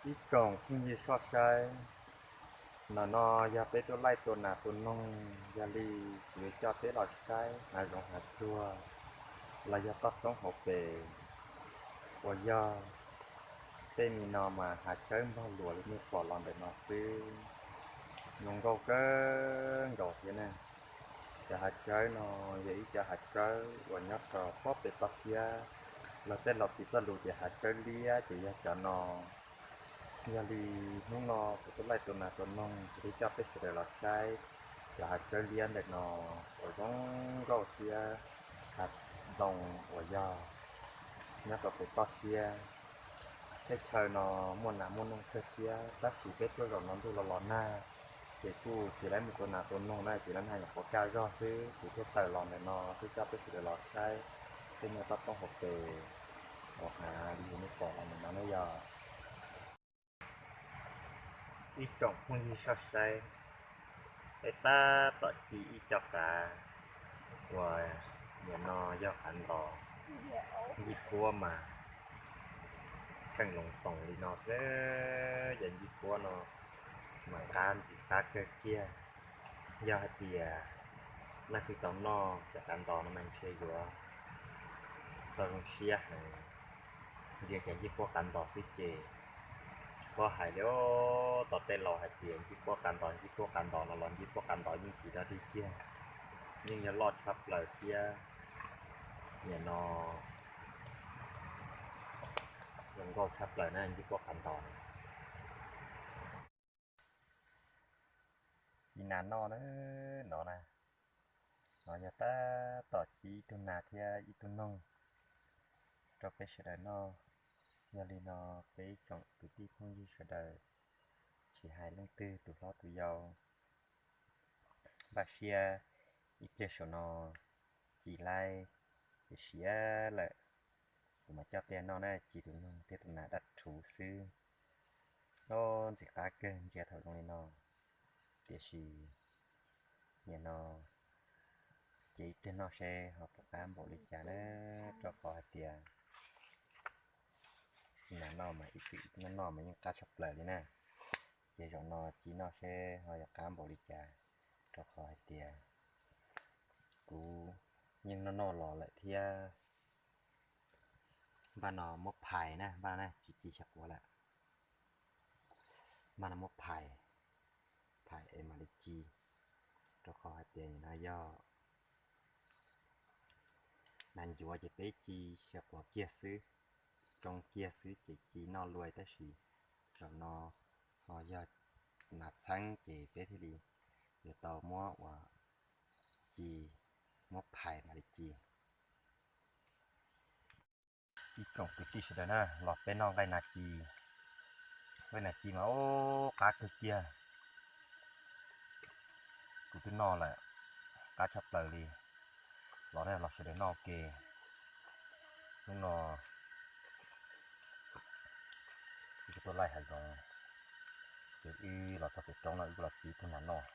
Ib tsoom phooj ywg soj saib, ntawm no yog peb tuaj laij tua nas tua noog, yog li kuv yuav coj peb los saib hav zoov hav tsuag los yog toj roob hauv pes uas yog tej me no mas hav tsawb npog luas li nej pom los ntawm no xwb. Zoo nkauj kawg nkaus thiab ne. Cov hav tsawb no yog ib cov hav tsawb uas nyob rau pob pem toj siab, los tej laus piv txoj lus tias hav tsawb liab ces yog cov no. Yog li hnub no kuv tuaj laij tua nas tua noog kuv thiaj coj peb sawv daws los saib cov hav tsawb liab ntawm no uas zoo nkauj thiab hav ntoo uas yog nyob rau pem toj siab. Teb chaws no muaj nas muaj noog kawg thiab tab sis peb tuaj zaum no ntuj los los nag ces kuj tsis laib mus tua nas tua noog na, ces lawv haj yam quav kaj zog xwb, kuv thiaj tawm los ntawm no thiab coj peb sawv daws los saib tej nyuag toj roob hauv pes uas hav li nej pom los ntawm no na yog. Ib tsoom phooj ywg soj saib, peb tab tom ci ib co qav uas nim no yog qav ntos ncij puab mas kheej loos toos li no xwb. Yog ncij puab no mas qab ntxim qab kawg kiag. Yog hais tias leej twg tau noj cov qav ntos no mas ntshe yuav tau zoo siab heev. Ntsia cov ncij puab qav ntos xwb ces tsis paub hais li. Tau tej laus hais tias ncij puab qav ntos, ncij puab qav ntos no los ncij puab qav ntos yeej tsis dog dig kiag, yeej yog loj tshaj plaws thiab nim no zoo nkauj tshaj plaws na ncij puab qav ntos no. Ci nas noj na, no na, no yog tab tom ci ib tug nas thiab ib tug noog rau peb sawv daws noj. Yog li no peb ib tsoom kwv tij phooj ywg sawv daws, tsis hais leej twg tus hlob tus yau, npaj siab ib pliag saum no ci laib ces siav lawm. Kuv mam coj peb noj na, ci tus noog thiab tus nas dab rhuv xwb. Ntxim qab kawg ntsia thaum zoo li no, tiam sis nim no ces ib pliag noj seb ho puas qab npaum li cas na, rau qhov hais tias nas noj mas ib txwm noj noj mas yeej qab tshaj plaws li na. Ces zaum no ci noj seb ho yuav qab npaum li cas, rau qhov hais tias kuv yeej noj noj los lawm thiab. Npaj no muab phais na, npaj no na, tsis ci xyaw quav lawm. Npaj no muab phais, phais es mam li ci, rau qhov hais tias nim no yog nas ncuav ces peb ci xyaw quav kiag xwb, tsoo kiag xwb ces ci noj luaj, tab sis zaum no ho yog nas txheeb ces peb thiaj li yuav tau muab ua ci, muab phais mam li ci. Ib tsoom kwv tij sawv daws na, los peb noj nqaij nas ci. Nqaij nas ci mas ub qab kawg kiag. Kuv twb noj lawm, qab tshaj plaws li. Los ne los sawv daws noj ua ke. Hnub no wb tuaj laij hav zoov, ces wb los txog pem roob no wb kuj los ci ib tug nas noj.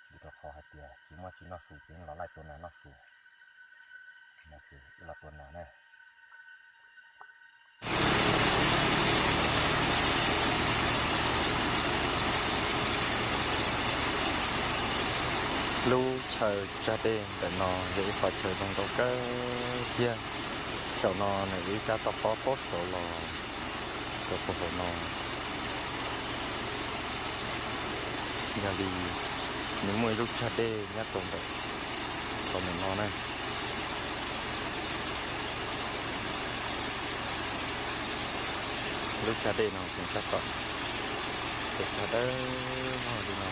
Vim rau qhov hais tias tsis muaj tsi noj su ces los laij tua nas noj su. No ces wb los tua nas na. Lub chaw tsag dej ntawm no yog ib qhov chaw zoo nkauj kawg kiag. Saum no nws ib kab toj pob pob saud los rau puag hauv no. Yog li nws muaj ib lub tsag dej nyob rau ntawm qhov ntawm no na. Lub tsag dej no ces tab tom txawm tsag dawb vog li no.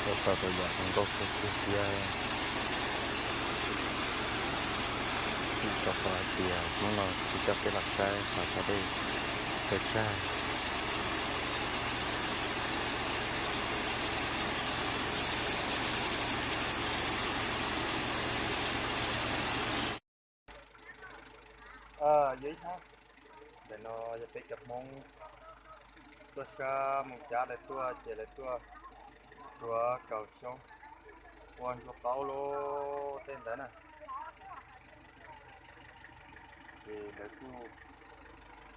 Ua tau tus yam zoo nkauj kawg kiag thiab. Vim rau qhov hais tias hnub no kuv coj peb los saib qhov tsag dej txawm tsag. Yog ib thab, ntawm no yog peb cov Hmoob tuaj sab Moos Cab lawv tuaj ces lawv tuaj tuav kaus xyoob, Ua ntsuag qaub lub tej ntawd na. Ces lawv kuj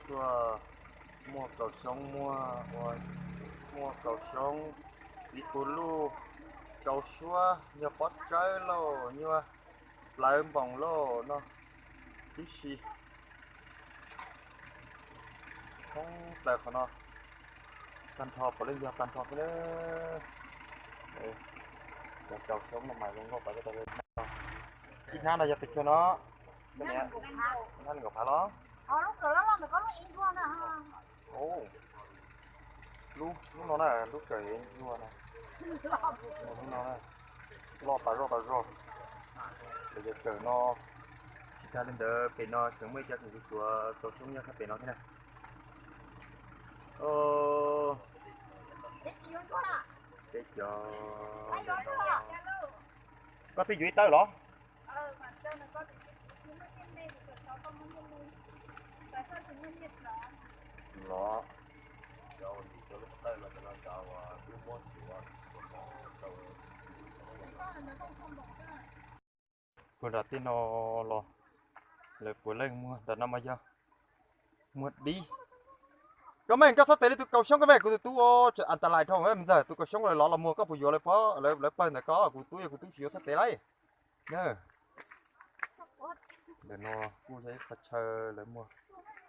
tuaj muag kaus xyoob, muag ua, muag kaus xyoob, txiv puv luj, kaus suab, nyuag pob tsawb lauj, nyuag plawv npoos lauj no tib si. Thoob plaws qhov no tag nrho, puav leej yog tag nrho xwb na. Cov kaus xyoob no mas zoo nkauj tas zog. Ib hnab no yog qhov chaw no, hnab nees nkaum phav los? Lub, lub no na, lub kawm ntsuag na. Lub no na, loj tas zog tas zog. Ces yog kawm no, tsis tag li ntawd pem no tseem muaj ib co tseem tsuav tsuav kaus xyoob nyob sab pem no thiab na. Peb cov, koj twb yuav ib tawb los? Los. Puag nram tej no los, lawv puav leej muag nram no mas yog muag dib. Koj mej, koj txhob tes li tus kaus xyoob, koj mej, kuv tus tub, a tas lais dhau me ntxawg, tus kaus xyoob lawv lov los muag, koj puas yuav lawv pov, lawv pawg ntawm koj? Kuv tub, yog kuv tub tsis yuav txhob tes lauj. Ntawm no kuj yog ib qhov chaw lawv muag,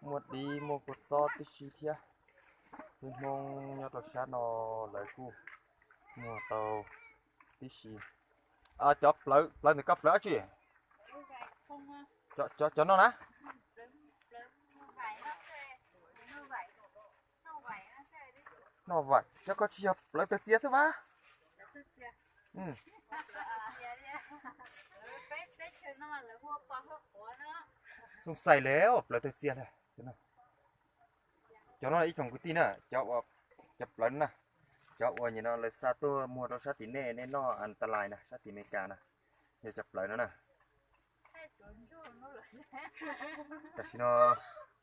muag dib, muag kua txob tib si thiab. Peb Hmoob nyob rau sab no lawv kuj muag tau tib si. Cov plawv, plawv ntawm koj plawv dab tsi? Cov no na? Noj vaim, cov ko tsis yog plawv tawg txias xwb vas? Zoo xais li plawv tawg txias li. Cov no ib tsoom kwv tij na, cov plawv na, cov uas nim no lawv xa tuaj muag rau sab tim nej, nej noj a tas lais na, sab tim Amelikas na, yog cov plawv no na. Tam sim no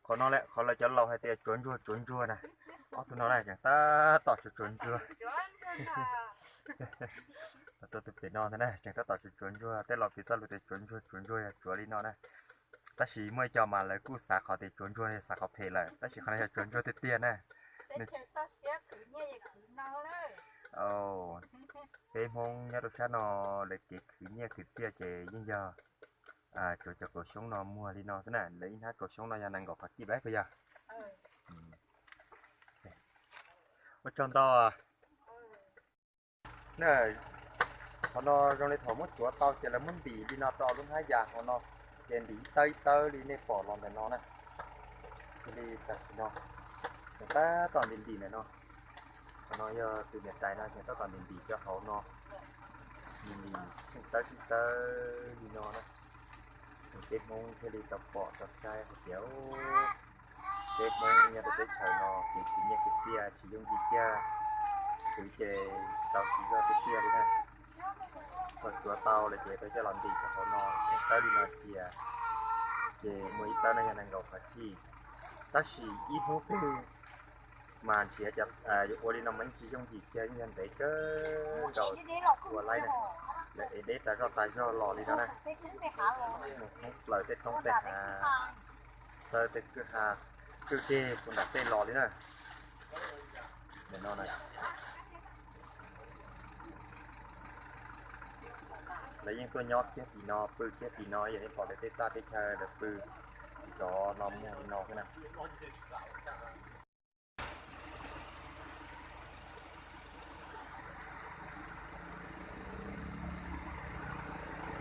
qhov no lawm, qhov lawv cov laus hais tias tsuav ntsuag tsuav ntsuag na. Ob tug no na tseem tab tom tsuav tsuav ntsuag. Tuaj tus pem no thiab na, tseem tab tom tsuav tsuav ntsuag. Tej laus piv txoj lus tias tsuav ntsuag tsuav ntsuag yog tsuav li no na. Tab sis muaj ib co mas lawv kuj xav qhov tias tsuav ntsuag, xav qhov phem lawm, tab sis qhov no yog tsuav ntsuag tiag tiag na. Peb Hmoob nyob rau sab no lawv kev khwv nyiaj khwv txiaj ces yeej yog tsuav cov kaus xyoob no muag li no xwb na. Lawv ib hnab kaus xyoob no yog nees nkaum phav kij lawm puas yog? Ua tsaug ntau. Qhov no zoo li thaum muab tsuav tau ces lawv muab ntim li no rau lub hnab yas hauv no, ces ntim ib tawb ib tawb li nej pom los ntawm no na. Xws li tam sim no, tab tom ntim ntim ntawm no. Qhov no yog tus niam tais no ces tab tom ntim ntim rau hauv no, ntim ntim tsheej tawb tsheej tawb li no na. Peb Hmoob thiaj li tau pom tau saib hais tias peb Hmoob nyob rau teb chaws no kev khwv nyiaj khwv txiaj tsis yooj yim kiag, khwv ces tau tsis zog tiag tiag li na. Thaum tsuav tau lawm ces tau coj los ntim rau hauv no, tsheej tawb li no cia, ces muaj ib tawb no yog nees nkaum phav kij. Tab sis ib hnub twg mas nrhiav cov ua li no mas yeej tsis yooj yim kiag, yeej yog ntev kawg nkaus ua laib na. Lawv ev deb tas zog tas zog los li no na. Mus thoob plaws tej roob tej hav, xawb tej kwj ha, kwj deg puag nram tej los li na. Nim no na, lawv yeej tuaj nyob kiag tim no, pw kiag tim no, yog nej pom lawv tej txaj teb chaw lawv pw, cov no muag li no xwb na.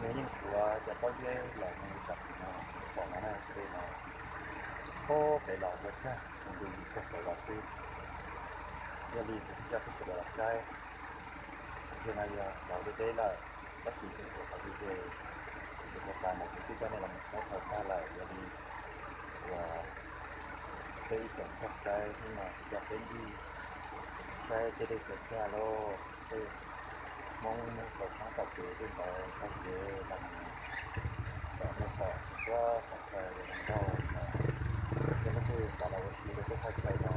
Nws yeej tuav cov pob zeb los mus li tam sim no pom no na, tej no, pem los ua tag, mus ntu yim tag pem los xwb. Yog li kuv coj peb sawv daws los saib. Tam sim no yog los deb deb lawm, tab sis kuv qhov video kuv ua tas no kuv twb coj nej los mus saib tag lawm, yog li uas peb ib tsoom txoj saib hnub no kuv coj peb ncig saib tej dej tsaws cag lauj, tej Hmoob mus tau tshoob tom kev tej ntawd, txoj kev los mus tom nej pom txhua txhua txhua zoo nkauj no. Yog leej twg xav los ua si rau tej thaj chaw no